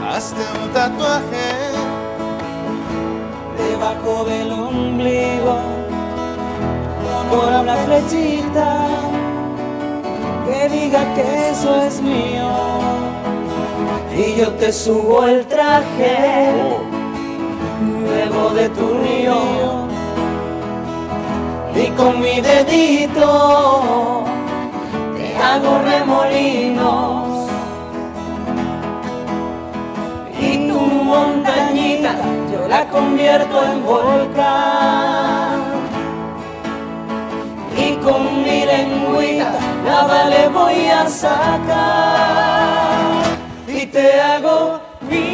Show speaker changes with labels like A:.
A: Hazte un tatuaje
B: debajo del ombligo con una flechita que diga que eso es mío. Y yo te subo el traje nuevo de tu río y con mi dedito te hago remolinos y tu montañita yo la convierto en volcán y con mi lengüita lava le voy a sacar y te hago mío.